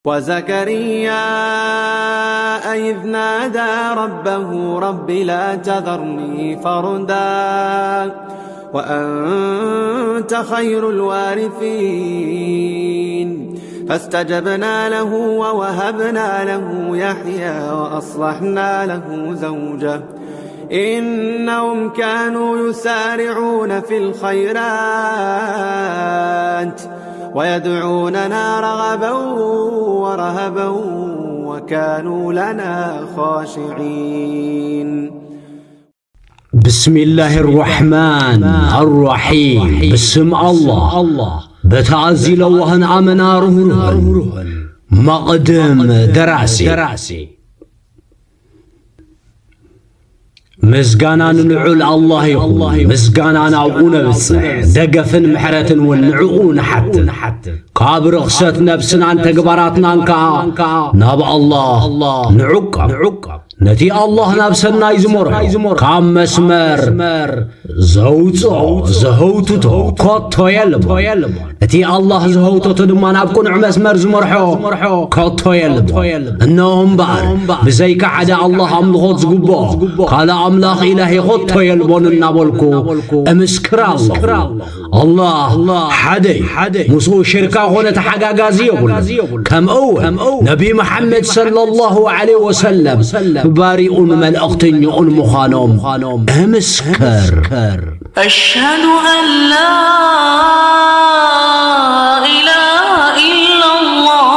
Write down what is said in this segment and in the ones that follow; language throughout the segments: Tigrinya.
وزكريا إذ نادى ربه رب لا تذرني فردا وأنت خير الوارثين. فاستجبنا له ووهبنا له يحيى وأصلحنا له زوجه إنهم كانوا يسارعون في الخيرات ويدعوننا رغبا ورهبا وكانوا لنا خاشعين. بسم الله الرحمن الرحيم. ብስም ኣላህ፣ በቲ ኣዝዩ ለዋህን ኣመና ርህሩህን። መቕድም ደራሲ። ምስጋና ንልዑል ኣላህ ይኹን፣ ምስጋና ናብኡ ነብጽሕ፣ ደገፍን ምሕረትን እውን ንዕኡ ንሓትት። ካብ ርኽሰት ነብስናን ተግባራትናን ከኣ ናብ ኣላህ ንዕቀብ። ነቲ ኣላህ ናብ ሰናይ ዝመርሖ፣ ካብ መስመር ዘውጽኦ፣ ዘህውትቶ ከቶ የልቦን። እቲ ኣላህ ዝሀውተቶ ድማ ናብ ቅኑዕ መስመር ዝመርሖ ከቶ የልቦን። እነሆ እምበኣር፣ ብዘይካ ሓደ ኣላህ ኣምልኾት ዝግብኦ ካልእ ኣምላኽ ኢላሂ ከቶ የልቦን እናበልኩ እምስክር ኣለኹ። ኣላህ ሓደ እዩ። ምስኡ ሽርካ ኾነ ተሓጋጋዚ የብሉን። ከምኡ እውን ነቢ መሓመድ ሰለላሁ ዐለይሂ ወሰለም ባሪኡን መልእኽተኛኡን ምዃኖም እምስክር። أشهد أن لا إله إلا الله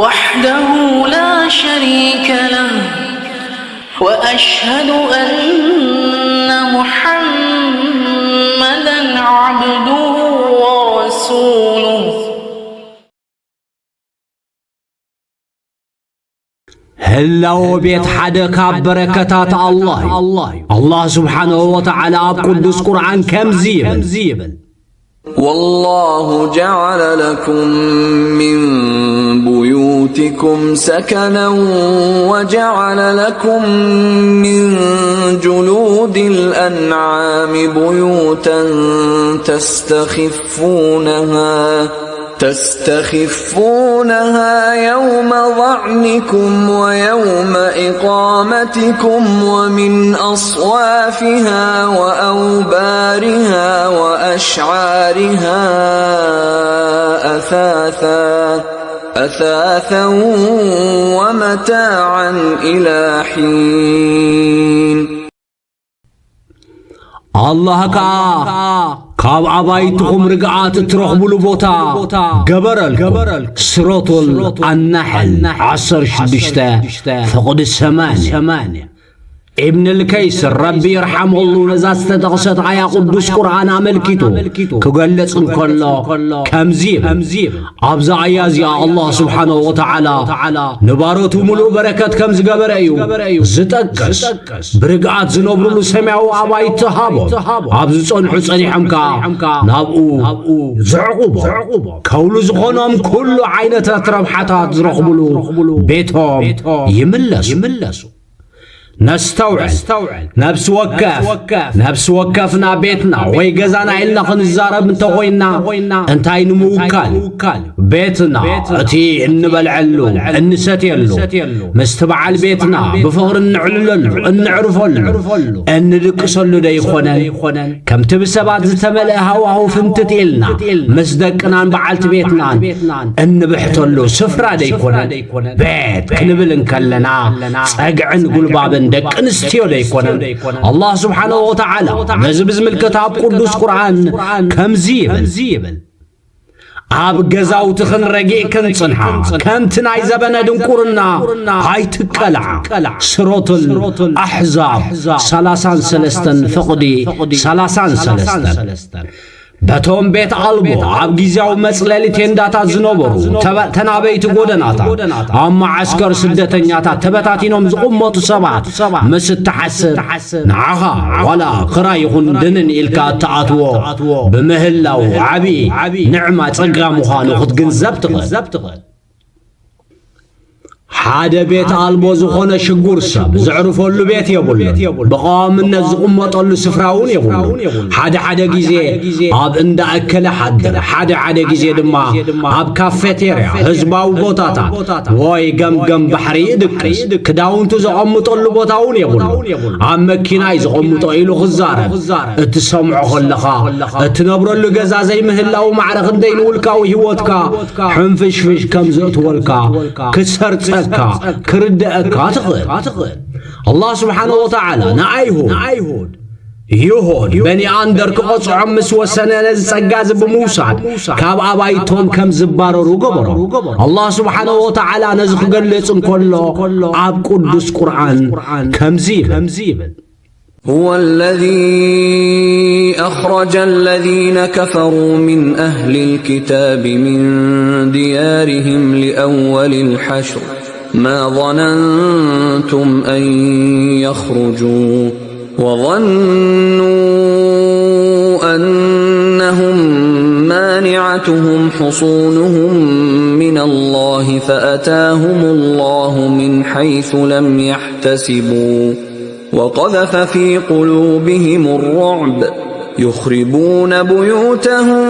وحده لا شريك له وأشهد أن محمدا عبده ورسوله. ህላወ ቤት ሓደ ካብ በረከታት ኣላህ እዩ። ኣላህ ስብሓነሁ ወተዓላ ኣብ ቅዱስ ቁርኣን ከምዚ ይብል። والله جعل لكم من بيوتكم سكنا وجعل لكم من جلود الأنعام بيوتا تستخفونها تستخفونها يوم ظعنكم ويوم إقامتكم ومن أصوافها وأوبارها وأشعارها أثاثا أثاثا ومتاعا إلى حين. ኣላህ ከኣ ካብ ኣባይትኹም ርግኣት እትረኽቡሉ ቦታ ገበረልኩም። ሱረቱል ኣናሕል ዓሰርተ ሽዱሽተ ፍቕዲ ሰማንያ። ኢብንል ከይስር ረቢ ይርሓመሉ ነዛ ዝተጠቕሰት ኣያ ቅዱስ ቁርኣን ኣመልኪቱ ክገልጽ እንከሎ ከምዚ ይብል። ኣብዛ ኣያ እዚኣ ኣላህ ስብሓነሁ ወተዓላ ንባሮቱ ምሉእ በረከት ከም ዝገበረ እዩ ዝጠቅስ። ብርግኣት ዝነብሩሉ ሰማያዊ ኣባይቲ ሃቦም። ኣብ ዝጸንሑ ጸኒሖም ከኣ ናብኡ ዝዕቑቦም። ከውሊ ዝኾኖም ኩሉ ዓይነታት ረብሓታት ዝረኽቡሉ ቤቶም ይምለሱ። ነስተውዕል። ነብሲ ወከፍ ነብሲ ወከፍና ቤትና ወይ ገዛና ኢልና ክንዛረብ እንተኾይንና እንታይ ንምውካል እዩ? ቤትና፣ እቲ እንበልዐሉ፣ እንሰትየሉ፣ ምስቲ በዓል ቤትና ብፍቕሪ እንዕልለሉ፣ እንዕርፈሉ፣ እንድቅሰሉ ዶ ኣይኮነን? ከምቲ ብሰባት ዝተመልአ ሃዋህው ፍንትት ኢልና ምስ ደቅናን በዓልቲ ቤትናን እንብሕተሉ ስፍራ ዶ ኣይኮነን? ቤት ክንብል እንከለና ጸግዕን ጉልባብን ደቂ ኣንስትዮ ዶ ኣይኮነን? ኣላህ ስብሓነሁ ወተዓላ ነዚ ብዝምልከት ኣብ ቅዱስ ቁርኣን ከምዚ ይብል። ኣብ ገዛውትኽን ረጊእክን ጽንሓ፣ ከምቲ ናይ ዘበነ ድንቁርና ኣይትቀልዓ። ሱረቱል ኣሕዛብ ሰላሳን ሰለስተን ፍቕዲ ሰላሳን ሰለስተን። በቶም ቤት ኣልቦ ኣብ ግዝያዊ መጽለሊ ቴንዳታት ዝነበሩ ተበ-፣ ተናበይቲ ጎደናታት፣ ኣብ መዓስከር ስደተኛታት ተበታቲኖም ዝቕመጡ ሰባት ምስ እትሓስብ፣ ንዓኻ ዋላ ክራይ ይኹን ድንን ኢልካ እትኣትዎ ብምህላው ዓቢ ንዕማ ጸጋ ምዃኑ ክትግንዘብ ትኽእል። ሓደ ቤት ኣልቦ ዝኾነ ሽጉር ሰብ ዘዕርፈሉ ቤት የብሉን። ብቐዋምነት ዝቕመጠሉ ስፍራ እውን የብሉን። ሓደ ሓደ ግዜ ኣብ እንዳ እከለ ሓድር፣ ሓደ ሓደ ግዜ ድማ ኣብ ካፌቴርያ፣ ህዝባዊ ቦታታት ወይ ገምገም ባሕሪ ይድቅስ። ክዳውንቱ ዘቐምጠሉ ቦታ እውን የብሉን። ኣብ መኪና እዩ ዘቐምጦ ኢሉ ክዛረብ፣ እትሰምዖ ከለኻ፣ እትነብረሉ ገዛ ዘይምህላው ማዕረ ክንደይ ንውልቃዊ ህይወትካ ሕንፍሽፍሽ ከም ዘእትወልካ፣ ክሰርጸካ፣ ክርድኣካ ትኽእል። ኣላህ ስብሓነ ወተዓላ ንኣይሁድ፣ ይሁድ፣ በኒ ኣንደር ክቐጽዖም ምስ ወሰነ፣ ነዚ ጸጋ እዚ ብምውሳድ፣ ካብ ኣባይቶም ከም ዝባረሩ ገበሮም። ኣላህ ስብሓነ ወተዓላ ነዚ ክገልጽ እንከሎ፣ ኣብ ቅዱስ ቁርኣን ከምዚ ይብል። هو الذي أخرج الذين كفروا من أهل الكتاب من ديارهم لأول الحشر ما ظننتم أن يخرجوا وظنوا أنهم مانعتهم حصونهم من الله فأتاهم الله من حيث لم يحتسبوا وقذف في قلوبهم الرعب يخربون بيوتهم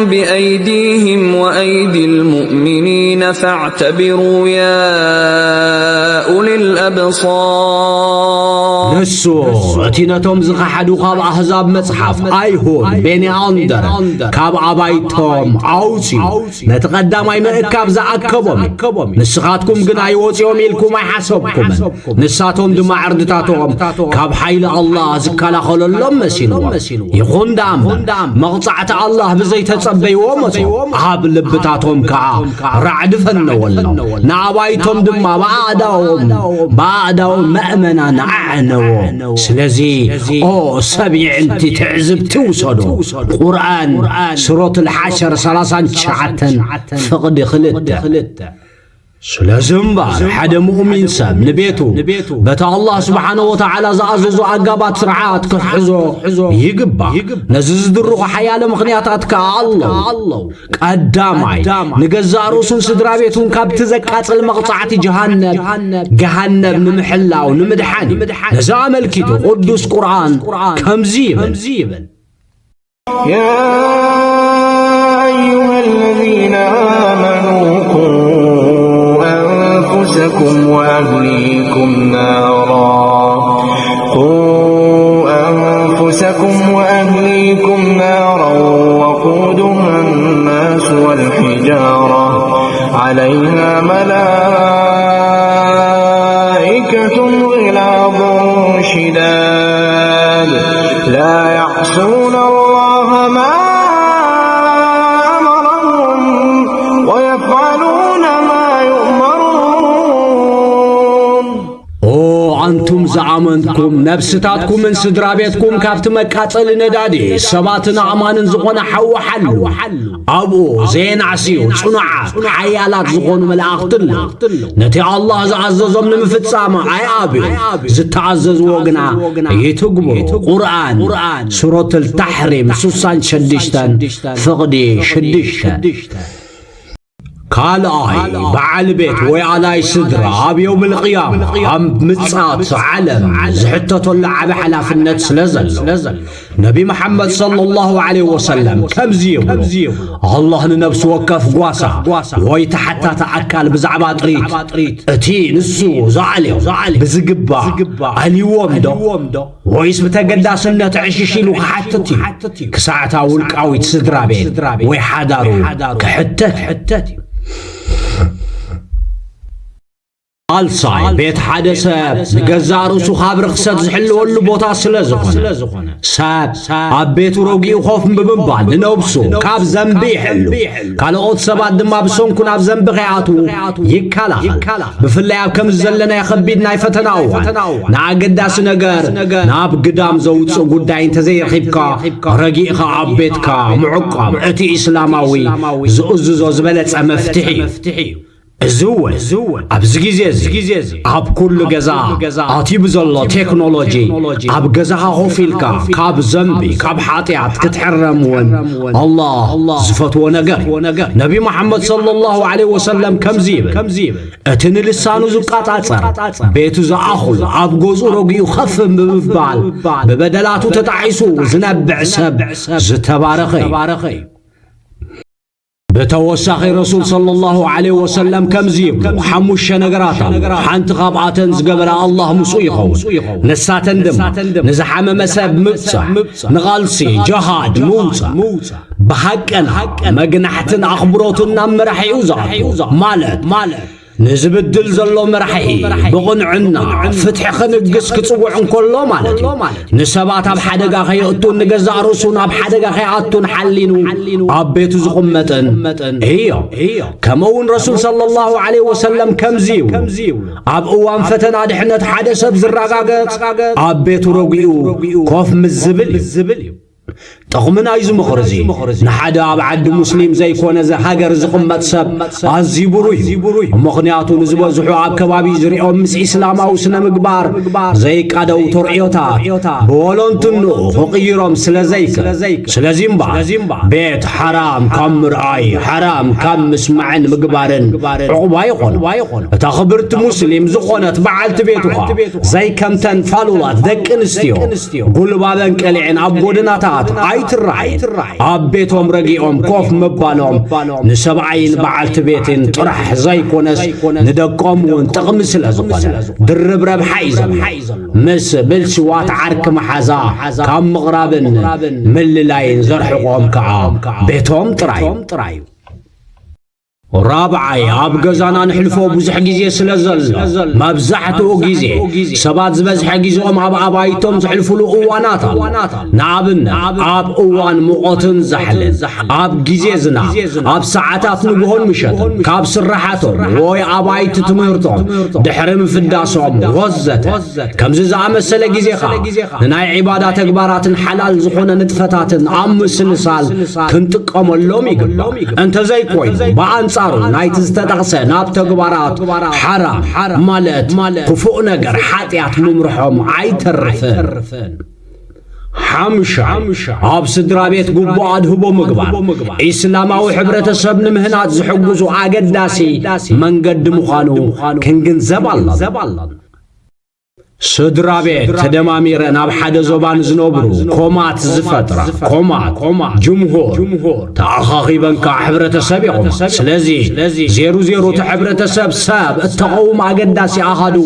بأيديهم وأيدي المؤمنين فاعتبروا يا أولي الأبصار. ንሱ እቲ ነቶም ዝኸሓዱ ካብ ኣህዛብ መጽሓፍ ኣይሁድ ቤኒ ኣንደር ካብ ኣባይቶም ኣውጺኡ ነቲ ቀዳማይ ምእካብ ዝኣከቦም እዩ። ንስኻትኩም ግን ኣይወጺኦም ኢልኩም ኣይሓሰብኩምን። ንሳቶም ድማ ዕርድታቶም ካብ ሓይሊ ኣላህ ዝከላኸለሎም መሲልዎም። ይኹን ደኣ እምበር፣ መቕጻዕቲ ኣላህ ብዘይተጸበይዎ መጾም። ኣብ ልብታቶም ከኣ ራዕዲ ፈነወሎም። ንኣባይቶም ድማ ብኣእዳዎም፣ ብኣእዳዎም መእመናን ኣዕነዎ። ስለዚ፣ ኦ ሰብ የዕንቲ ትዕዝብቲ ውሰዶ። ቁርኣን፣ ሱረቱል ሓሸር ሰላሳን ትሽዓተን ፍቕዲ ክልተ። ስለዚ እምበኣር፣ ሓደ ሙእሚን ሰብ ንቤቱ በቲ ኣላህ ስብሓነ ወተዓላ ዝኣዘዞ ኣጋባት ስርዓት ክሕዞ ይግባእ። ነዚ ዝድርኹ ሓያለ ምኽንያታት ከኣ ኣለዉ። ቀዳማይ፣ ንገዛእ ርእሱን ስድራ ቤቱን ካብቲ ዘቃጽል መቕጻዕቲ ጀሃነብ፣ ገሃነብ ንምሕላው፣ ንምድሓን እዩ። ነዚ ኣመልኪቱ ቅዱስ ቁርኣን ከምዚ ይብል። يا أيها الذين آمنوا قوا أنفسكم وأهليكم نارا قوا أنفسكم وأهليكم نارا وقودها الناس والحجارة عليها ملائكة غلاظ شداد لا يعصون الله ما أمرهم ويفعلون ما يؤمرون ኦ ኣንቱም ዝኣመንኩም፣ ነብስታትኩምን ስድራ ቤትኩም ካብቲ መቃጸሊ ነዳዲ ሰባትን ኣእማንን ዝኾነ ሓዊ ሓሉ። ኣብኡ ዘየናዕስዩ ጽኑዓት ሓያላት ዝኾኑ መላእኽቲ ኣለዉ። ነቲ ኣላህ ዝኣዘዞም ንምፍጻም ኣይኣብዩ፣ ዝተኣዘዝዎ ግና ይትግብሩ። ቁርኣን፣ ሱረቱል ታሕሪም ሱሳን ሸዱሽተን ፍቕዲ ሽዱሽተ። ካልኣይ፣ በዓል ቤት ወይ ኣላይ ስድራ ኣብ የውምል ቅያማ፣ ኣብ ምጻት ዓለም ዝሕተተሉ ዓቢ ሓላፍነት ስለ ዘሎ፣ ነቢ መሓመድ ሰለላሁ ዐለይሂ ወሰለም ከምዚ ይብሉ፣ ኣላህ ንነፍሲ ወከፍ ጓሳ ወይ ተሓታቲ ኣካል ብዛዕባ ጥሪት እቲ ንሱ ዝኣልዮ ብዝግባእ ኣልይዎም ዶ? ወይስ ብተገዳስነት ዕሽሽ ኢሉ ክሓትት እዩ? ክሳዕ እታ ውልቃዊት ስድራ ቤት ወይ ሓዳሩ ክሕተት እዩ። ሳልሳይ፣ ቤት ሓደ ሰብ ንገዛእ ርእሱ ካብ ርኽሰት ዝሕልወሉ ቦታ ስለ ዝኾነ፣ ሰብ ኣብ ቤቱ ረጊኡ ኮፍ ብምባል ንነብሱ ካብ ዘንቢ ይሕሉ። ካልኦት ሰባት ድማ ብሰንኩ ናብ ዘንቢ ከይኣትዉ ይከላኸል። ብፍላይ ኣብ ከምዚ ዘለናዮ ከቢድ ናይ ፈተና እዋን፣ ንኣገዳሲ ነገር ናብ ግዳም ዘውጽእ ጉዳይ እንተዘይረኺብካ፣ ረጊእኻ ኣብ ቤትካ ምዕቋብ እቲ ኢስላማዊ ዝእዝዞ ዝበለጸ መፍትሒ እዩ። እዚ እውን ኣብዚ ግዜ እዚ ኣብ ኩሉ ገዛ ኣትዩ ብዘሎ ቴክኖሎጂ ኣብ ገዛኻ ኮፍ ኢልካ ካብ ዘንቢ፣ ካብ ሓጢኣት ክትሕረም እውን ኣላህ ዝፈትዎ ነገር እዩ። ነቢ መሓመድ ሰለላሁ ዐለይሂ ወሰለም ከምዚ ይብል፣ እቲ ንልሳኑ ዝቃጻጸር ቤቱ ዝኣኽሉ ኣብ ገዝኡ ረጊኡ ከፍ ብምባል ብበደላቱ ተጣዒሱ ዝነብዕ ሰብ ዝተባረኸ እዩ። ብተወሳኺ ረሱል ሰለላሁ ዐለይሂ ወሰለም ከምዚ ይብሉ፣ ሓሙሽተ ነገራት ኣለዉ። ሓንቲ ካብኣተን ዝገበራ ኣላህ ምስኡ ይኸውን። ንሳተን ድማ ንዝሓመመ ሰብ ምብጻሕ፣ ንቓልሲ፣ ጀሃድ፣ ምውጻእ፣ ብሃቀና መግናሕትን ኣኽብሮትን ናብ መራሒኡ ዝኣቱ ማለት፣ ንዝብድል ዘሎ መራሒ ብቕንዕና ፍትሒ ክንግስ ክጽውዕ እንከሎ ማለት እዩ። ንሰባት ኣብ ሓደጋ ከየእቱን ንገዛእ ርእሱ ናብ ሓደጋ ከይኣቱን ሓሊኑ ኣብ ቤቱ ዝቕመጥን እዮ። ከምኡ እውን ረሱል ሰለላሁ ዐለይሂ ወሰለም ከምዚ ይብሉ፣ ኣብ እዋን ፈተና ድሕነት ሓደ ሰብ ዝረጋገጽ ኣብ ቤቱ ረጒኡ ኮፍ ምስ ዝብል እዩ። ጥቕሚ ናይዚ ምኽሪ እዚ ንሓደ ኣብ ዓዲ ሙስሊም ዘይኮነ ሃገር ዝቕመጥ ሰብ ኣዝዩ ብሩህ እዩ። ምኽንያቱ ንዝበዝሑ ኣብ ከባቢ ዝሪኦም ምስ ኢስላማዊ ስነ ምግባር ዘይቃደው ተርእዮታት ብወለንትንኡ ክቕይሮም ስለ ዘይክእል። ስለዚ እምበኣር ቤት ሓራም ካብ ምርኣይ፣ ሓራም ካብ ምስማዕን ምግባርን ዕቑባ ይኾኑ። እታ ክብርቲ ሙስሊም ዝኾነት በዓልቲ ቤቱኻ ዘይከምተን ፋሉላት ደቂ ኣንስትዮ ጉልባበን ቀሊዐን ኣብ ጎደናታት ኣይትረኣይን። ኣብ ቤቶም ረጊኦም ኮፍ ምባሎም ንሰብኣይን በዓልቲ ቤትን ጥራሕ ዘይኮነስ ንደቆም እውን ጥቕሚ ስለ ዝኾነ ድርብ ረብሓ እዩ ዘሎ። ምስ ብልሽዋት ዓርኪ መሓዛ ካብ ምቕራብን ምልላይን ዘርሕቖም ከዓ ቤቶም ጥራይ እዩ። ራብዓይ፣ ኣብ ገዛና ንሕልፎ ብዙሕ ግዜ ስለ ዘሎ፣ መብዛሕትኡ ግዜ ሰባት ዝበዝሐ ግዜኦም ኣብ ኣባይቶም ዘሕልፉሉ እዋናት ኣሎ። ንኣብነት፣ ኣብ እዋን ሙቐትን ዛሕልን፣ ኣብ ግዜ ዝናብ፣ ኣብ ሰዓታት ንግሆን ምሸትን፣ ካብ ስራሓቶም ወይ ኣባይቲ ትምህርቶም ድሕሪ ምፍዳሶም ወዘተ። ከምዚ ዝኣመሰለ ግዜ ኸኣ ንናይ ዒባዳ ተግባራትን ሓላል ዝኾነ ንጥፈታትን ኣብ ምስልሳል ክንጥቀመሎም ይግባእ። እንተዘይኮይኑ፣ ብኣንጻሩ ናይቲ ዝተጠቕሰ ናብ ተግባራት ሓራም፣ ማለት ክፉእ ነገር፣ ሓጢኣት፣ ምምርሖም ኣይተርፍን። ሓምሻይ፣ ኣብ ስድራ ቤት ግቡእ ኣድህቦ ምግባር፣ ኢስላማዊ ሕብረተሰብ ንምህናጽ ዝሕግዙ ኣገዳሲ መንገዲ ምዃኑ ክንግንዘብ ኣለና። ስድራ ቤት ተደማሚረን ኣብ ሓደ ዞባ ንዝነብሩ ኮማት ዝፈጥራ፣ ኮማት፣ ጅምሁር፣ ተኣኻኺበን ከዓ ሕብረተሰብ ይኾማ። ስለዚ፣ ዜሩ ዜሩ እቲ ሕብረተሰብ ሰብ እተቐውም ኣገዳሲ ኣሃዱ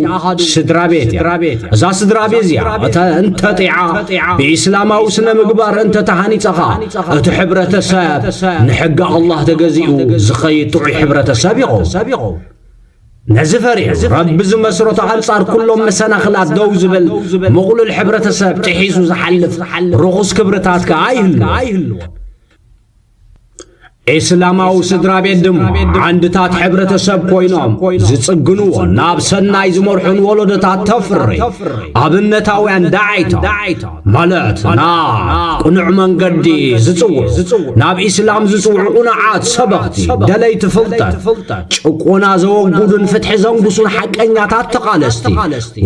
ስድራ ቤት እያ። እዛ ስድራ ቤት እዚኣ እተ-፣ እንተጢዓ፣ ብኢስላማዊ ስነ ምግባር እንተተሃኒጸኻ፣ እቲ ሕብረተሰብ ንሕጊ ኣላህ ተገዚኡ ዝኸይድ ጥዑይ ሕብረተሰብ ይኸውን። ነዚ ፈሪሑ፣ ረቢ ዝመስረቶ ኣንጻር ኩሎም መሰናኽላት ደው ዝብል ምቕሉል ሕብረተሰብ ጥሒሱ ዝሓልፍ ርኹስ ክብርታት ከኣ ኣይህልዎ። ኢስላማዊ ስድራ ቤት ድማ ዓንድታት ሕብረተሰብ ኮይኖም ዝጽግንዎን ናብ ሰናይ ዝመርሑን ወለዶታት ተፍሪ ኣብነታውያን ደዓይታ ማለት ናብ ቅኑዕ መንገዲ ዝጽውዑ፣ ናብ ኢስላም ዝጽውዑ ቅኑዓት ሰበኽቲ፣ ደለይቲ ፍልጠት፣ ጭቆና ዘወግዱን ፍትሒ ዘንግሱን ሓቀኛታት ተቓለስቲ፣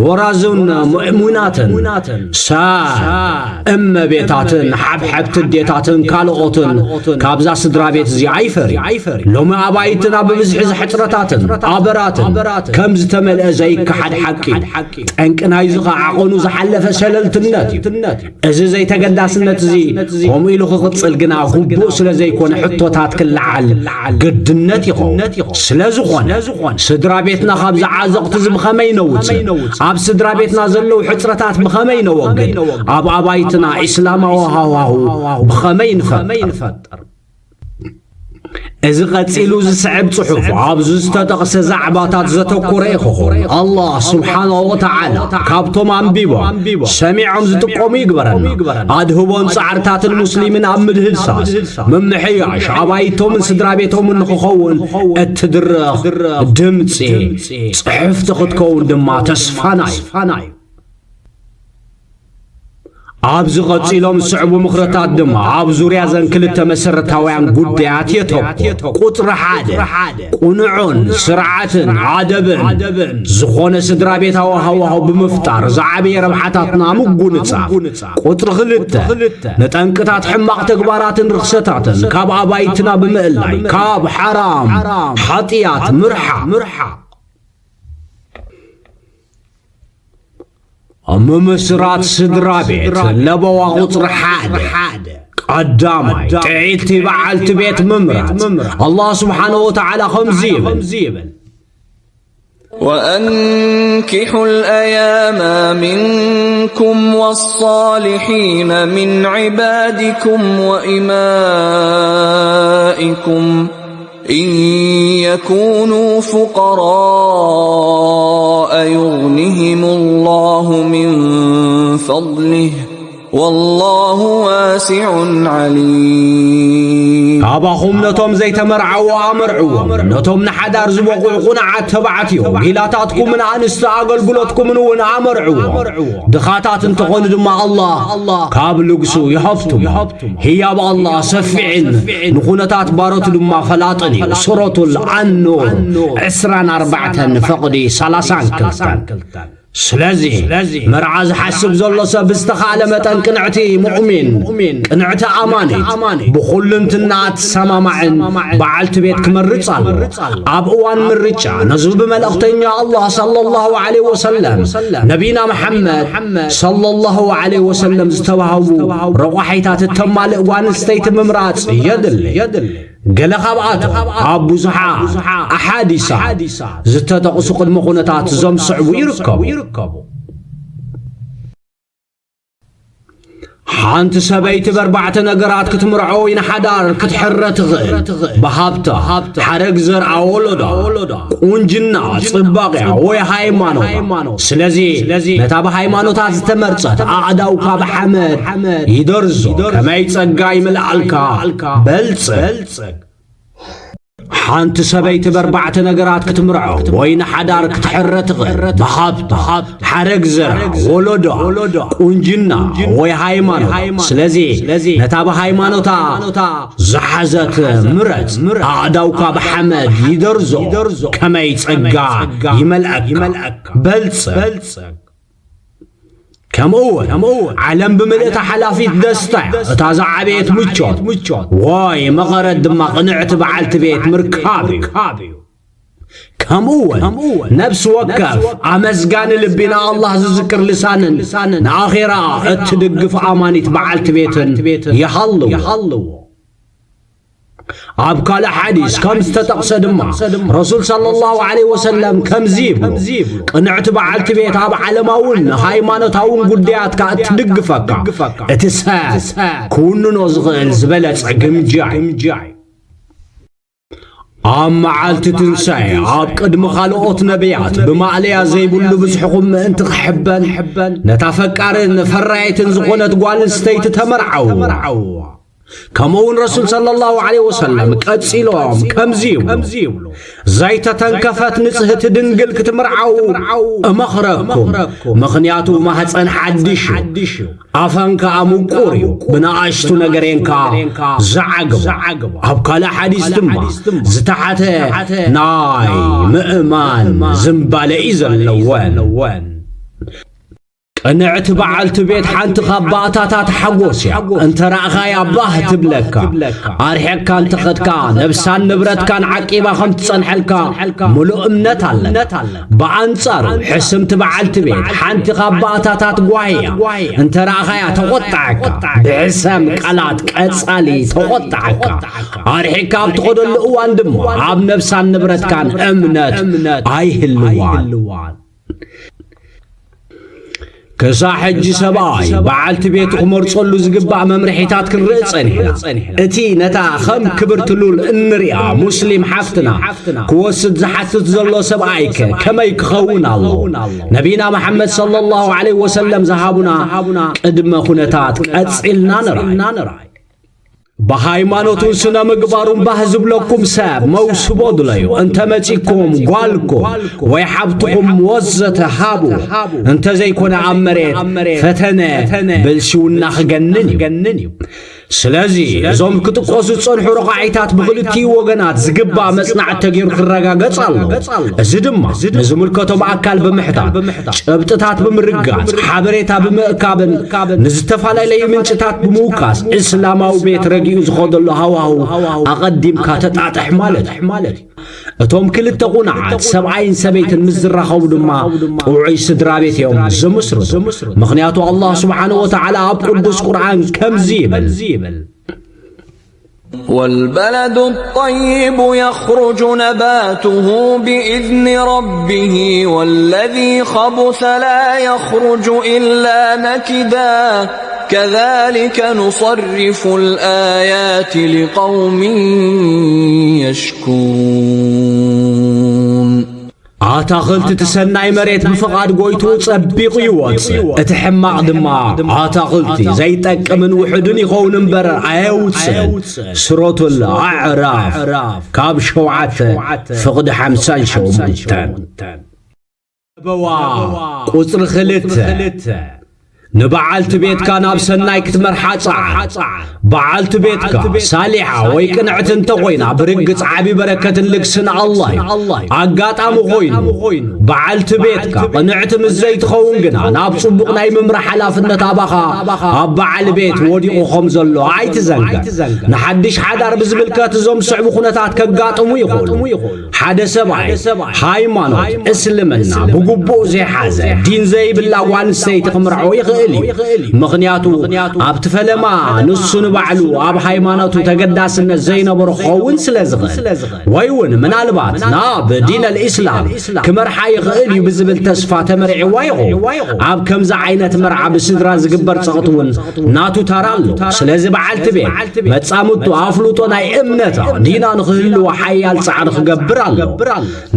ወራዝን ሙእሙናትን፣ ሰብ እመቤታትን፣ ሓብሐብቲ ኣዴታትን ካልኦትን ካብዛ ስድራ ቤት እዚኣ ይፈርዩ። ሎሚ ኣባይትና ብብዝሒ ሕጽረታትን ኣበራትን ከም ዝተመልአ ዘይከሓድ ሓቂ እዩ። ጠንቂ ናይዚ ኸዓ ዓቐኑ ዝሓለፈ ሸለልትነት እዩ። እዚ ዘይተገዳስነት እዚ ከምኡ ኢሉ ክቕጽል ግና ግቡእ ስለ ዘይኮነ ሕቶታት ክለዓል ግድነት ይኸውን። ስለ ዝኾነ ስድራ ቤትና ካብዚ ዓዘቕቲ እዚ ብኸመይ ነውጽእ? ኣብ ስድራ ቤትና ዘለዉ ሕጽረታት ብኸመይ ነወግድ? ኣብ ኣባይትና ኢስላማዊ ሃዋሁ ብኸመይ ንፈጥር? እዚ ቀጺሉ ዝስዕብ ጽሑፍ ኣብዚ ዝተጠቕሰ ዛዕባታት ዘተኮረ እዩ ክኸውን። ኣላህ ስብሓነሁ ወተዓላ ካብቶም ኣንቢቦም ሰሚዖም ዝጥቀሙ ይግበረና። ኣድህቦን ጻዕርታትን ሙስሊምን ኣብ ምድህሳስ፣ ምምሕያሽ፣ ኣባይቶምን ስድራ ቤቶምን ንኽኸውን እትድርኽ ድምጺ ጽሕፍቲ ክትከውን ድማ ተስፋና እዩ። ኣብዚ ቀጺሎም ዝስዕቡ ምኽርታት ድማ ኣብ ዙርያ ዘን ክልተ መሰረታውያን ጉዳያት የተኩር። ቁጽሪ ሓደ፣ ቁንዖን ስርዓትን ኣደብን ዝኾነ ስድራ ቤታዊ ሃዋህው ብምፍጣር ዝዓበየ ረብሓታትና ምጉንጻፍ። ቁጽሪ ክልተ፣ ንጠንቅታት ሕማቕ ተግባራትን ርኽሰታትን ካብ ኣባይትና ብምእላይ ካብ ሓራም ሓጢኣት ምርሓቕ። ምምስራት ስድራ ቤት ለበዋ ቁጽሪ ሓደ። ቀዳማይ፣ ጥዕይቲ በዓልቲ ቤት ምምራጽ። ኣላህ ስብሓነሁ ወተዓላ ከምዚ ይብል፣ وأنكحوا الأيامى منكم والصالحين من عبادكم وإمائكم إن يكونوا فقراء يغنهم الله من فضله والله واسع عليم. ካባኹም ነቶም ዘይተመርዓዉ ኣመርዕዎም፣ ነቶም ንሓዳር ዝበቑዑ ቁንዓት ተባዕትዮ ጊላታትኩምን ኣንስቲ ኣገልግሎትኩምን እውን ኣመርዕዎም። ድኻታት እንተኾኑ ድማ ኣላህ ካብ ልግሱ ይሃብቱም። ህያብ ኣላህ ሰፊዕን ንኹነታት ባሮቱ ድማ ፈላጥን እዩ። ሱረቱል ኣኑር ዕስራን ኣርባዕተን ፈቕዲ ሰላሳን ክልተን። ስለዚ መርዓ ዝሓስብ ዘሎ ሰብ ብዝተኻእለ መጠን ቅንዕቲ ሙእሚን፣ ቅንዕቲ ኣማኒት፣ ብኹልንትና ትሰማማዕን በዓልቲ ቤት ክመርጽ ኣለዎ። ኣብ እዋን ምርጫ ነዚ ብመልእኽተኛ ኣላህ ሰለላሁ ዐለይሂ ወሰለም፣ ነቢና መሓመድ ሰለላሁ ዐለይሂ ወሰለም ዝተባህቡ ረቋሒታት እተማልእ ጓል ኣንስተይቲ ምምራጽ የድሊ። ገለ ካብኣቶም ኣብ ብዙሓት ኣሓዲሳት ዝተጠቕሱ ቅድመ ኩነታት እዞም ዝስዕቡ ይርከቡ። ሓንቲ ሰበይቲ በርባዕተ ነገራት ክትምርዖ ወይ ንሓዳር ክትሕረ ትኽእል። ብሃብታ፣ ሓረግ ዘርኣ ወለዳ፣ ቁንጅና፣ ጽባቐያ ወይ ሃይማኖታ። ስለዚ ነታ ብሃይማኖታ ዝተመርጸት ኣእዳውካ ብሓመድ ይደርዞ፣ ከመይ ጸጋ ይምልኣልካ፣ በልጽግ። ሓንቲ ሰበይቲ በርባዕተ ነገራት ክትምርዖ ወይ ንሓዳር ክትሕረ ትኽእል። ብሃብታ፣ ሓረግ ዘርኣ፣ ወለዳ፣ ቁንጅና ወይ ሃይማኖታ። ስለዚ ነታ ብሃይማኖታ ዝሓዘት ምረጽ። ኣእዳውካ ብሓመድ ይደርዞ፣ ከመይ ጸጋ ይመልኣካ፣ በልጽግ። ከምኡ እውን ዓለም ብምልእታ ሓላፊት ደስታ እያ። እታ ዝዓበየት ምቾት ወይ መቐረት ድማ ቅንዕቲ በዓልቲ ቤት ምርካብ እዩ። ከምኡ እውን ነፍሲ ወከፍ ኣመስጋኒ ልቢ ንኣላህ ዝዝክር ልሳንን ንኣኼራ እትድግፍ ኣማኒት በዓልቲ ቤትን ይሃልዎ። ኣብ ካልእ ሓዲስ ከም ዝተጠቕሰ ድማ ረሱል ሰለላሁ ዐለይሂ ወሰለም ከምዚ ይብሉ፣ ቅንዕቲ በዓልቲ ቤት ኣብ ዓለማውን ሃይማኖታውን ጉዳያትካ እትድግፈካ፣ እቲ ሰብ ክውንኖ ዝኽእል ዝበለጸ ግምጃ እዩ። ኣብ መዓልቲ ትንሳኤ ኣብ ቅድሚ ካልኦት ነቢያት ብማእለያ ዘይብሉ ብዝሕኹም ምእንቲ ክሕበን፣ ነታ ፈቃርን ፈራይትን ዝኾነት ጓል ኣንስተይቲ ተመርዓውዋ። ከምኡ እውን ረሱል ሰለላሁ ዐለይሂ ወሰለም ቀጺሎም ከምዚ ይብሉ፣ ዘይተተንከፈት ንጽህቲ ድንግል ክትምርዓው እመኽረኩም፣ ምኽንያቱ ማህጸን ሓድሽ እዩ፣ ኣፈን ከኣ ምቁር እዩ፣ ብንኣሽቱ ነገሬንካ ዝዓግባ። ኣብ ካልእ ሓዲስ ድማ ዝተሓተ ናይ ምእማን ዝንባለ እዩ ዘለወን። ቅንዕቲ በዓልቲ ቤት ሓንቲ ካብ ባእታታት ሓጎስ እያ። እንተ ረኣኻያ ባህ ትብለካ። ኣርሒቕካ እንተ ኸድካ ነብሳን ንብረትካን ዓቂባ ከም ትጸንሐልካ ምሉእ እምነት ኣለና። ብኣንጻሩ ሕስምቲ በዓልቲ ቤት ሓንቲ ካብ ባእታታት ጓሂ እያ። እንተ ረኣኻያ ተቖጥዓካ። ብሕሰም ቃላት ቀጻሊ ተቖጥዓካ። ኣርሒቕካ ኣብ ትኸደሉ እዋን ድማ ኣብ ነብሳን ንብረትካን እምነት ኣይህልዋን። ክሳዕ ሕጂ ሰብኣይ በዓልቲ ቤቱ ክመርጸሉ ዝግባእ መምርሒታት ክንርኢ ጸኒሕና። እቲ ነታ ከም ክብርቲ ሉል እንሪኣ ሙስሊም ሓፍትና ክወስድ ዝሓትት ዘሎ ሰብኣይከ ከመይ ክኸውን ኣለዎ? ነቢና መሓመድ ሰለላሁ ዐለይሂ ወሰለም ዝሃቡና ቅድመ ኩነታት ቀጺልና ንርኣይ። ብሃይማኖቱን ስነ ምግባሩን ባህ ዝብለኩም ሰብ መውስቦ ድለዩ። እንተ መጺኩም ጓልኩም ወይ ሓብትኹም ወዘተ ሃቡ። እንተ ዘይኮነ ኣብ መሬት ፈተነ ብልሽውና ክገንን እዩ። ስለዚ እዞም ክጥቀሱ ዝጸንሑ ረቓዒታት ብኽልቲኡ ወገናት ዝግባእ መጽናዕቲ ተገይሩ ክረጋገጽ ኣለዎ። እዚ ድማ ንዝምልከቶም ኣካል ብምሕታት፣ ጭብጥታት ብምርጋጽ፣ ሓበሬታ ብምእካብን ንዝተፈላለዩ ምንጭታት ብምውካስ እስላማዊ ቤት ረጊኡ ዝኸደሉ ሃዋህው ኣቐዲምካ ተጣጥሕ ማለት እዩ። እቶም ክልተ ቁናዓት ሰብኣይን ሰበይትን ምስ ዝራኸቡ ድማ ጥዑይ ስድራ ቤት እዮም ዝምስርቱ። ምኽንያቱ ኣላህ ስብሓነ ወተዓላ ኣብ ቅዱስ ቁርኣን ከምዚ ይብል። والبلد الطيب يخرج نباته بإذن ربه والذي خبث لا يخرج إلا نكدا كذلك نصرف الآيات لقوم يشكرون ኣታኽልቲ እቲ ሰናይ መሬት ብፍቓድ ጎይትኡ ጸቢቑ ይወጽእ፣ እቲ ሕማቕ ድማ ኣታኽልቲ ዘይጠቅምን ውሑድን ይኸውን እምበር ኣየውጽእን። ሱረቱል ኣዕራፍ ካብ ሸውዓተ ፍቕዲ ሓምሳን ሸውዓተን። ኣበዋ ቁጽሪ ክልተ ንበዓልቲ ቤትካ ናብ ሰናይ ክትመርሓ ጸዓር። በዓልቲ ቤትካ ሳሊሓ ወይ ቅንዕቲ እንተኾይና ብርግጽ ዓቢ በረከትን ልግስን ኣላህ እዩ። ኣጋጣሚ ኮይኑ በዓልቲ ቤትካ ቅንዕቲ ምስ ዘይትኸውን ግና ናብ ጽቡቕ ናይ ምምራሕ ሓላፍነት ኣባኻ ኣብ በዓል ቤት ወዲቑ ከም ዘሎ ኣይትዘንግዕ። ንሓድሽ ሓዳር ብዝምልከት እዞም ዝስዕቡ ኩነታት ከጋጥሙ ይኽእሉ። ሓደ ሰብኣይ ሃይማኖት እስልምና ብግቡእ ዘይሓዘ ዲን ዘይብላ ጓል ኣንስተይቲ ክምርዖ ይኽእል እዩ። ምኽንያቱ ኣብቲ ፈለማ ንሱ ንባዕሉ ኣብ ሃይማኖቱ ተገዳስነት ዘይነበሮ ክኸውን ስለ ዝኽእል ወይ እውን ምናልባት ናብ ዲን ኣልኢስላም ክመርሓ ይኽእል እዩ ብዝብል ተስፋ ተመርዒዋ ይኸውን። ኣብ ከምዚ ዓይነት መርዓ ብስድራ ዝግበር ጸቕጢ እውን ናቱ ተራ ኣሎ። ስለዚ በዓልቲ ቤት መጻምድቱ ኣፍልጦ ናይ እምነታ ዲና ንኽህልዋ ሓያል ጻዕሪ ክገብር ኣለዎ።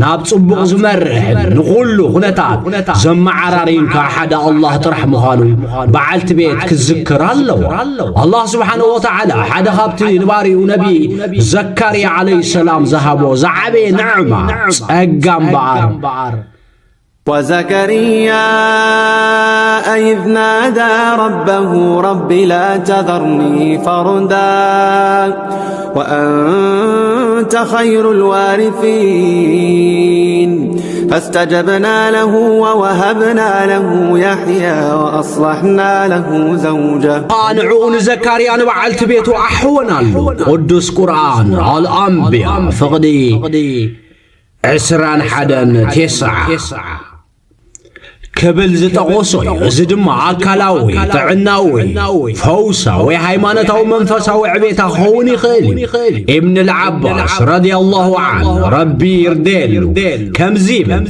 ናብ ጽቡቕ ዝመርሕን ንኹሉ ኩነታት ዘመዓራርይን ከኣ ሓደ ኣላህ ጥራሕ ምዃኑ በዓልቲ ቤት ክዝክር ኣለዎ። ኣላህ ስብሓነሁ ወተዓላ ሓደ ካብቲ ንባሪኡ ነቢ ዘካርያ ዓለይሂ ሰላም ዝሃቦ ዝዓበየ ንዕማ ጸጋ እምበኣር وزكريا إذ نادى ربه رب لا تذرني فردا وأنت خير الوارثين فاستجبنا له ووهبنا له يحيى وأصلحنا له زوجه ንዕኡ ንዘካርያ ንበዓልቲ ቤቱ ኣሕወናሉ። ቅዱስ ቁርኣን ኣልኣንብያ ፍቕዲ ዕስራን ሓደን ቴስዓ ክብል ዝጠቐሶ እዩ። እዚ ድማ ኣካላዊ፣ ጥዕናዊ፣ ፈውሳዊ፣ ሃይማኖታዊ፣ መንፈሳዊ ዕቤታ ክኸውን ይኽእል እዩ። ኢብን ልዓባስ ረዲየላሁ ዓንሁ ረቢ ይርደየሉ ከምዚ ይብል፣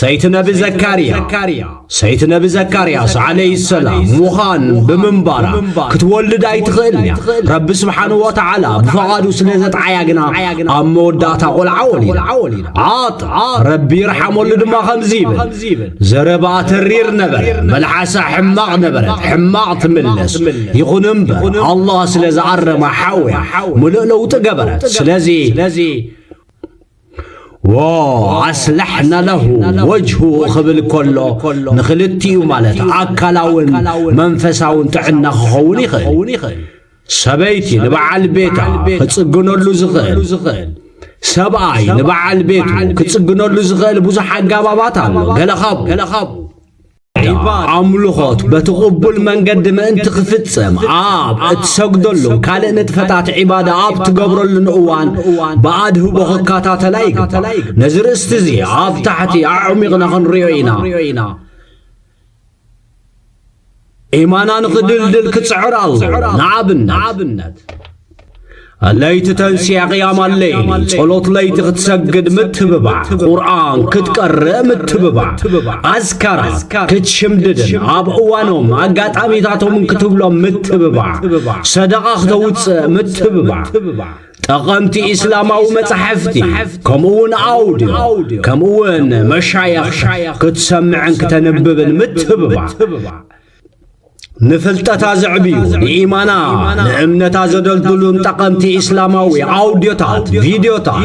ሰይቲ ነቢ ዘካርያ ሰይቲ ነቢ ዘካርያስ ዓለይሂ ሰላም ሙኻን ብምንባራ ክትወልድ ኣይትኽእልን እያ። ረቢ ስብሓንሁ ወተዓላ ብፍቓዱ ስለ ዘጥዓያ ግና ኣብ መወዳእታ ቖልዓ ወሊዳ። ዓጥ ረቢ ይርሓመሉ ድማ ከምዚ ይብል፣ ዘረባኣ ተሪር ነበረ፣ መልሓሳ ሕማቕ ነበረት፣ ሕማቕ ትምለስ። ይኹን እምበር ኣላህ ስለ ዝኣረማ ሓውያ ምሉእ ለውጢ ገበረት። ስለዚ ወኣስላሕና ለሁ ወጅሁ ክብል ከሎ ንኽልቲኡ ማለት ኣካላውን መንፈሳውን ጥዕና ክኸውን ይኽእል። ሰበይቲ ንበዓል ቤታ ክጽግነሉ ዝኽእል፣ ሰብኣይ ንበዓል ቤቱ ክጽግነሉ ዝኽእል ብዙሕ ኣገባባት ኣሎ። ገለ ካብኡ ኣምልኾት በቲ ቅቡል መንገዲ ምእንቲ ክፍጸም ኣብ እትሰግደሉን ካልእ ንጥፈታት ዒባዳ ኣብ ትገብረሉን እዋን ብኣድህቦ ክከታተላ ይግባእ። ነዚ ርእስቲ እዚ ኣብ ታሕቲ ኣዕሚቕና ክንሪኦ ኢና። ኢማና ንኽድልድል ክጽዕር ኣለዎ። ንኣብነት ለይቲ ተንሲኣ ቅያም ኣለይሊ ጸሎት ለይቲ ክትሰግድ ምትብባዕ፣ ቁርኣን ክትቀርእ ምትብባዕ፣ ኣዝካራት ክትሽምድድን ኣብ እዋኖም ኣጋጣሚታቶምን ክትብሎም ምትብባዕ፣ ሰደቓ ክተውጽእ ምትብባዕ፣ ጠቐምቲ ኢስላማዊ መጻሕፍቲ ከምኡውን ኣውድዮ ከምኡውን መሻይኽ ክትሰምዕን ክተንብብን ምትብባዕ። ንፍልጠታ ዘዕብዩ፣ ንኢማና፣ ንእምነታ ዘደልድሉን ጠቐምቲ ኢስላማዊ ኣውድዮታት፣ ቪድዮታት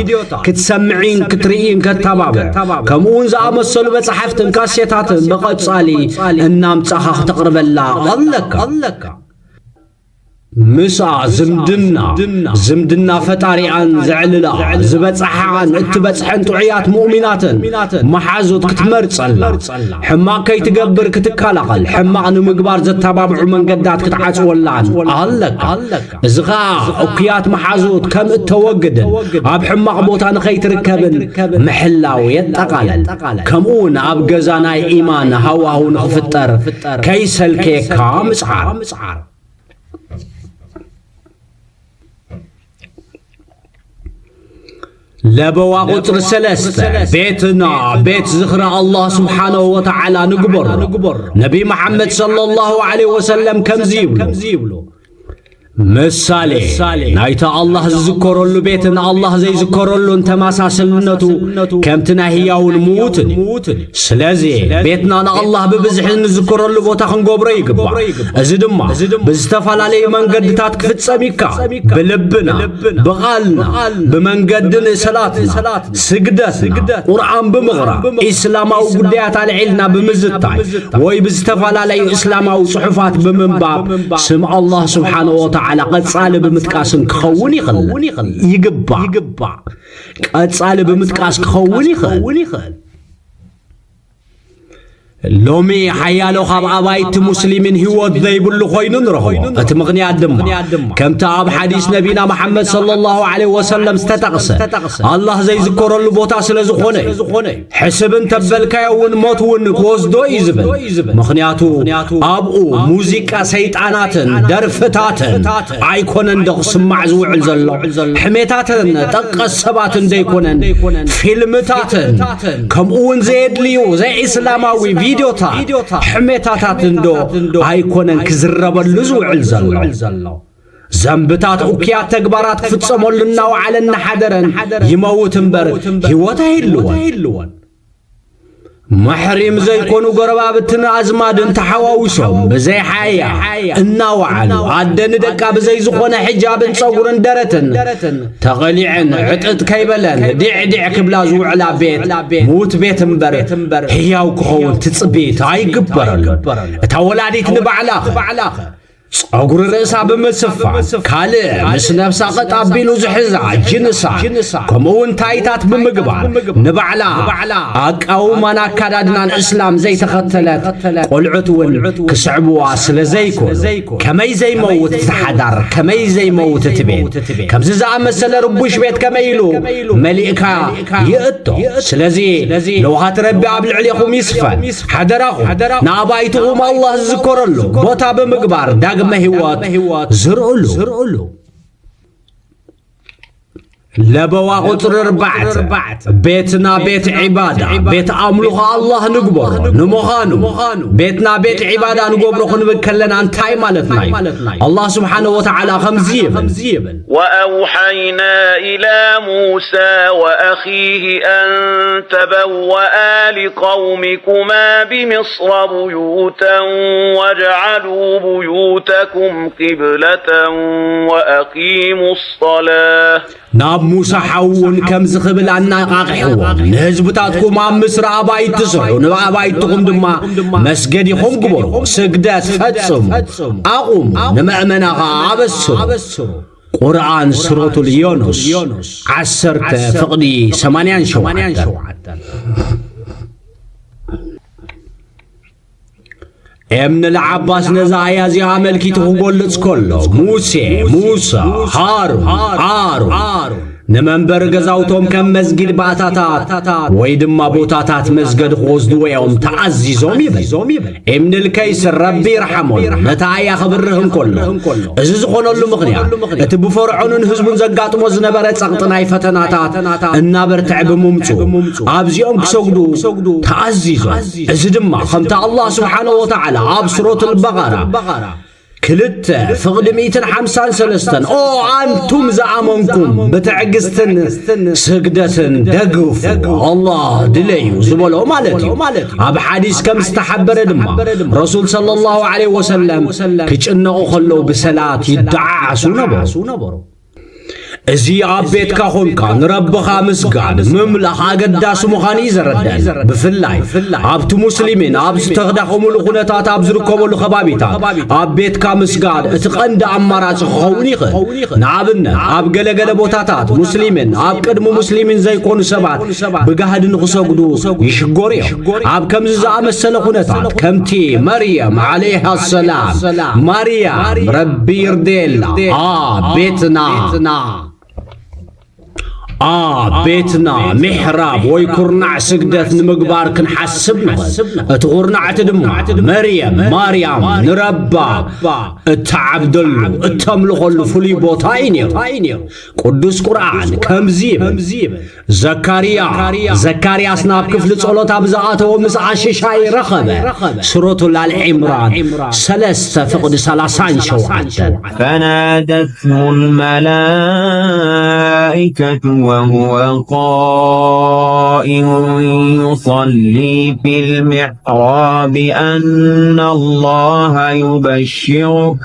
ክትሰምዒን ክትርእይን ከተባብዕ፣ ከምኡውን ዝኣመሰሉ መጻሕፍትን ካሴታትን ብቐጻሊ እናምጻኻ ክተቕርበላ ኣለካ። ምስኣ ዝምድና፣ ዝምድና ፈጣሪኣን ዘዕልላ፣ ዝበጽሓን እትበጽሐን ጥዑያት ሙእሚናትን መሓዙት ክትመርጸላ፣ ሕማቕ ከይትገብር ክትከላኸል፣ ሕማቕ ንምግባር ዘተባብዑ መንገዳት ክትዓጽወላን ኣለካ። እዚ ኸኣ እኩያት መሓዙት ከም እተወግድን ኣብ ሕማቕ ቦታ ንኸይትርከብን ምሕላው የጠቓልል። ከምኡውን ኣብ ገዛ ናይ ኢማን ሃዋሁ ንኽፍጠር ከይሰልከየካ ምጽዓር። ለበዋ ቁጽሪ ሰለስተ፣ ቤትና ቤት ዝኽሪ ኣላህ ስብሓነሁ ወተዓላ ንግበሮ። ነቢ መሓመድ ሰለላሁ ዐለይሂ ወሰለም ከምዚ ይብሉ፣ ምሳሌ ናይታ ኣላህ ዝዝከረሉ ቤትን ኣላህ ዘይዝከረሉን ተመሳስልነቱ ከምቲ ናይ ህያውን ምዉትን እዩ። ስለዚ ቤትና ንኣላህ ብብዝሒ ንዝከረሉ ቦታ ክንገብሮ ይግባእ። እዚ ድማ ብዝተፈላለዩ መንገድታት ክፍጸም ይከኣል። ብልብና፣ ብቓልና፣ ብመንገዲ ንእሰላትና፣ ስግደትና፣ ቁርኣን ብምቕራእ፣ ኢስላማዊ ጉዳያት ኣልዒልና ብምዝታይ ወይ ብዝተፈላለዩ እስላማዊ ጽሑፋት ብምንባብ ስም ኣላህ ስብሓነሁ ወተዓላ ቀጻሊ ብምጥቃስን ክኸውን ይኽእል፣ ይግባእ። ቀጻሊ ብምጥቃስ ክኸውን ይኽእል። ሎሚ ሓያሎ ካብ ኣባይቲ ሙስሊሚን ህይወት ዘይብሉ ኮይኑ ንረኽቦ። እቲ ምኽንያት ድማ ከምቲ ኣብ ሓዲስ ነቢና መሓመድ ሰለላሁ ዐለይሂ ወሰለም ዝተጠቕሰ ኣላህ ዘይዝከረሉ ቦታ ስለ ዝኾነ እዩ። ሕስብ እንተበልካዮ እውን ሞት እውን ክወስዶ እዩ ዝብል። ምኽንያቱ ኣብኡ ሙዚቃ ሰይጣናትን ደርፍታትን ኣይኮነን ዶ ክስማዕ ዝውዕል ዘሎ? ሕሜታትን ጠቀስ ሰባትን ዘይኮነን ፊልምታትን ከምኡ እውን ዘየድልዩ ዘይእስላማዊ ቪድዮታት፣ ሕሜታታት እንዶ ኣይኮነን ክዝረበሉ ዝውዕል ዘሎ? ዘንብታት፣ እኩያት ተግባራት ክፍጸመሉ እናወዓለ እናሓደረን ይመውት እምበር ህይወት ኣይህልዎን። መሕሪም ዘይኮኑ ጎረባብትን ኣዝማድን ተሓዋዊሶም ብዘይ ሓያ እናወዓሉ፣ ኣደ ንደቃ ብዘይ ዝኾነ ሕጃብን ጸጉርን ደረትን ተቐሊዐን ዕጥጥ ከይበለን ዲዕዲዕ ክብላ ዝውዕላ ቤት ምዉት ቤት እምበር ህያው ክኸውን ትጽቢት ኣይግበረሉን። እታ ወላዲት ንባዕላ ጸጉሪ ርእሳ ብምስፋን፣ ካልእ ምስ ነብሳ ቀጥ ኣቢሉ ዝሕዛ ጅንሳ፣ ከምኡውን ታይታት ብምግባር፣ ንባዕላ ኣቃውማን ኣካዳድናን እስላም ዘይተኸተለት ቆልዑት እውን ክስዕብዋ ስለ ዘይኮኑ፣ ከመይ ዘይመውት እቲ ሓዳር፣ ከመይ ዘይመውት እቲ ቤት፣ ከምዚ ዝኣመሰለ ርቡሽ ቤት ከመይ ኢሉ መሊእካ ይእቶ? ስለዚ ለውሃት ረቢ ኣብ ልዕሌኹም ይስፈን። ሓደራኹም፣ ንኣባይትኹም ኣላህ ዝዝከረሉ ቦታ ብምግባር ዳግመ ህይወት ዝርእሉ። ለበዋ ቁጽሪ ኣርባዕተ፣ ቤትና ቤት ዒባዳ፣ ቤት ኣምልኾ ኣላህ ንግበሮ። ንምዃኑ፣ ቤትና ቤት ዒባዳ ንገብሮ ክንብል ከለና እንታይ ማለትና እዩ? ኣላህ ስብሓነሁ ወተዓላ ከምዚ ይብል። وأوحينا إلى موسى وأخيه أن تبوأ لقومكما بمصر بيوتا واجعلوا بيوتكم قبلة وأقيموا الصلاة ናብ ሙሳ ሓውን ከምዚ ክብል ኣነቓቒሕዎም፣ ንህዝብታትኩም ኣብ ምስሪ ኣባይቲ ስርሑ፣ ንኣባይትኹም ድማ መስገዲኹም ግበሩ፣ ስግደት ፈጽሙ፣ ኣቑሙ፣ ንመእመና ኸዓ ኣበስሩ። ቁርኣን ሱረቱል ዮኑስ ዓሰርተ ፍቕዲ ሰማንያን ሸውዓተን። እምንል ዓባስ ነዛ ኣያ እዚኣ ኣመልኪቱ ክገልጽ ከሎ፣ ሙሴ፣ ሙሳ፣ ሃሩን፣ ኣሮን፣ ንመንበሪ ገዛውቶም ከም መስጊድ ባእታታት ወይ ድማ ቦታታት መስገዲ ክወስድዎ እዮም ተኣዚዞም ይብል። እምንል ከይስር ረቢ ይርሓሞ ነታ ኣያ ክብርህ እንከሎ፣ እዚ ዝኾነሉ ምኽንያት እቲ ብፈርዖንን ህዝቡን ዘጋጥሞ ዝነበረ ጸቕጢ ናይ ፈተናታት እናበርትዐ ብምምጽኡ ኣብዚኦም ክሰግዱ ተኣዚዞም። እዚ ድማ ከምቲ ኣላህ ስብሓነሁ ወተዓላ ኣብ ሱረቱል በቐራ ክልተ ፍቕዲ ሚእትን ሓምሳን ሰለስተን፣ ኦ ኣንቱም ዝኣመንኩም፣ ብትዕግስትን ስግደትን ደግፉ፣ ኣላህ ድለዩ ዝበሎ ማለት እዩ። ኣብ ሓዲስ ከም ዝተሓበረ ድማ፣ ረሱል ሰለላሁ ዐለይሂ ወሰለም ክጭነቑ ከለዉ ብሰላት ይደዓዓሱ ነበሩ። እዚ ኣብ ቤትካ ኾንካ ንረብኻ ምስጋድ፣ ምምላኽ ኣገዳሲ ምዃኑ እዩ ዘረድኣና። ብፍላይ ኣብቲ ሙስሊሚን ኣብ ዝተዳኸሙሉ ኩነታት ኣብ ዝርከበሉ ከባቢታት፣ ኣብ ቤትካ ምስጋድ እቲ ቀንዲ ኣማራጺ ክኸውን ይኽእል። ንኣብነት፣ ኣብ ገለገለ ቦታታት ሙስሊሚን ኣብ ቅድሚ ሙስሊሚን ዘይኮኑ ሰባት ብጋህዲ ንኽሰግዱ ይሽገሩ እዮም። ኣብ ከምዚ ዝኣመሰለ ኩነታት፣ ከምቲ መርየም ዓለይሃ ሰላም፣ ማርያም ረቢ ይርደየላ፣ ኣብ ቤትና፣ ኣብ ቤትና ሚሕራብ ወይ ኩርናዕ ስግደት ንምግባር ክንሓስብ ንኽእል። እቲ ኩርናዕቲ ድማ መርየም፣ ማርያም፣ ንረባ እተዓብደሉ፣ እተምልኸሉ ፍሉይ ቦታ እዩ ነይሩ። ቅዱስ ቁርኣን ከምዚ ይብል፣ ዘካርያ፣ ዘካርያስ ናብ ክፍሊ ጸሎት ኣብ ዝኣተወ ምስ ኣሽሻይ ረኸበ። ሱረቱል ኣል ዒምራን ሰለስተ ፍቕዲ ሰላሳን ሸውዓተን። فنادته الملائكة وهو قائم يصلي في المحراب أن الله يبشرك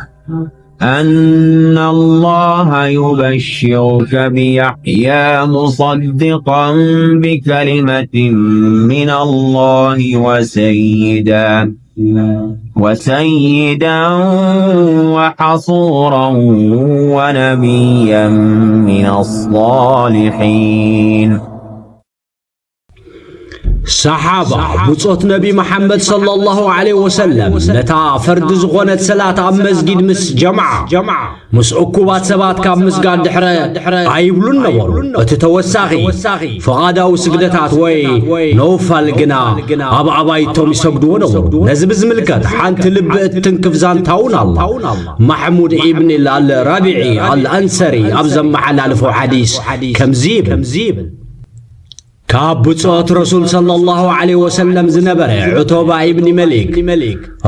أن الله يبشرك بيحيى مصدقا بكلمة من الله وسيدا وسيدا وحصورا ونبيا من الصالحين. ሰሓባ ብጾት ነቢ መሓመድ ሰለላሁ ዐለይሂ ወሰለም ነታ ፈርዲ ዝኾነት ሰላት ኣብ መስጊድ ምስ ጀምዓ፣ ምስ እኩባት ሰባት ካብ ምስጋድ ድሕረ ኣይብሉን ነበሩ። እቲ ተወሳኺ ፍቓዳዊ ስግደታት ወይ ነውፋል ግና ኣብ ኣባይቶም ይሰግድዎ ነበሩ። ነዚ ብዝምልከት ሓንቲ ልቢ እትትንክፍ ዛንታ እውን ኣላ። ማሕሙድ ኢብን ኣል ረቢዒ ኣል ኣንሰሪ ኣብ ዘመሓላልፎ ሓዲስ ከምዚ ይብል። ካብ ብጾት ረሱል ሰለላሁ ዐለይሂ ወሰለም ዝነበረ ዑቶባ ኢብኒ መሊክ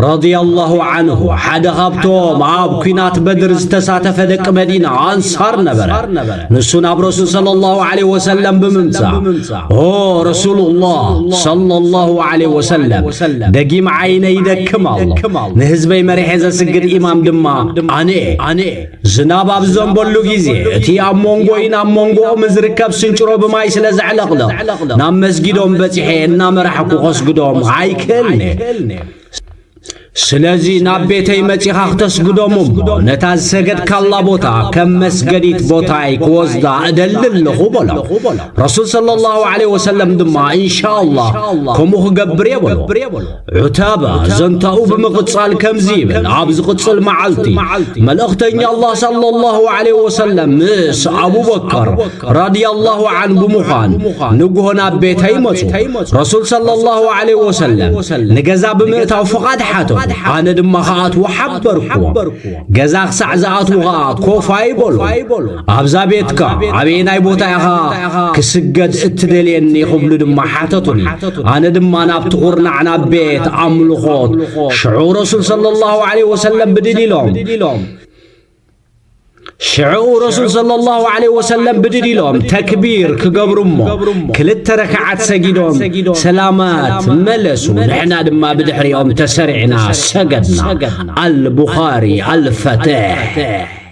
ረዲየላሁ ዐንሁ ሓደ ካብቶም ኣብ ኲናት በድር ዝተሳተፈ ደቂ መዲና ኣንሳር ነበረ። ንሱ ናብ ረሱል ሰለላሁ ዐለይሂ ወሰለም ብምምጻእ፣ "ኦ ረሱሉላህ ሰለላሁ ዐለይሂ ወሰለም፣ ደጊም ዓይነይ ይደክም ኣሎ። ንህዝበይ መሪሐ ዘስግድ ኢማም ድማ ኣነ እየ። ዝናብ ኣብ ዝዘንበሉ ግዜ፣ እቲ ኣብ መንጎይን ኣብ መንጎኦምን ዝርከብ ስንጭሮ ብማይ ስለ ዘዕለቕልቕ፣ ናብ መስጊዶም በጺሐ እናመራሕኩ ከስግዶም ኣይክእልን እየ። ስለዚ ናብ ቤተይ መጺኻ ክተስግዶም እሞ፣ ነታ ዝሰገድካላ ቦታ ከም መስገዲት ቦታይ ክወስዳ እደሊ ኣለኹ" በሎ። ረሱል ሰለላሁ ዐለይሂ ወሰለም ድማ፣ "ኢንሻኣላህ፣ ከምኡ ክገብር እየ" በሎ። ዑተባ ዘንታኡ ብምቕጻል ከምዚ ይብል፣ ኣብ ዝቕጽል መዓልቲ፣ መልእኽተኛ ኣላህ ሰለላሁ ዐለይሂ ወሰለም ምስ ኣቡበከር ረዲየላሁ ዐንሁ ብምዃን ንግሆ ናብ ቤተይ መጹ። ረሱል ሰለላሁ ዐለይሂ ወሰለም ንገዛ ብምእታው ፍቓድ ሓተቱ። ኣነ ድማ ክኣትዉ ሓበርኩዎም። ገዛ ክሳዕ ዝኣትዉ ኸኣ ኮፍ ኣይበሉ። "ኣብዛ ቤትካ ኣበየናይ ቦታ ኢኻ ክስገድ እትደልየኒ?" ክብሉ ድማ ሓተቱኒ። ኣነ ድማ ናብቲ ኹርናዕ ናብ ቤት ኣምልኾት ሽዑ ረሱል ሰለላሁ ዐለይሂ ወሰለም ብድድ ኢሎም። ሽዑ ረሱል ሰለላሁ ዐለይሂ ወሰለም ብድድ ኢሎም ተክቢር ክገብሩ እሞ ክልተ ረክዓት ሰጊዶም ሰላማት መለሱ። ንሕና ድማ ብድሕሪኦም ተሰሪዕና ሰገድና። ኣልቡኻሪ ኣልፈትሕ።